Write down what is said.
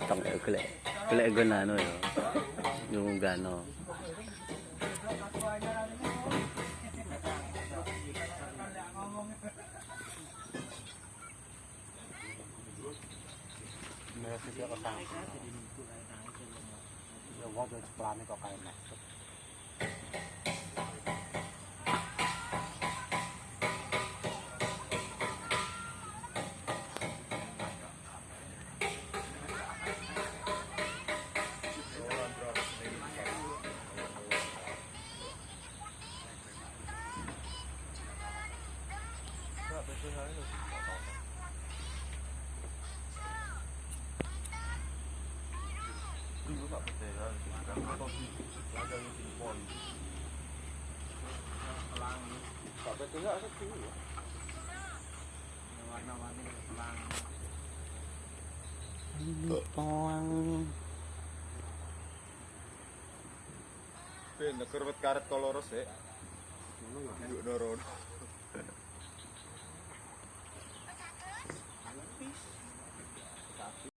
Tong golek. Golek nggon anu ya. Nyunggano. Nek sik kok sang. Ya wong yo ceplane kok kae nek. Warna-warni pelang. Toang. Ben neger wit karet koloros sik. Yuk norono.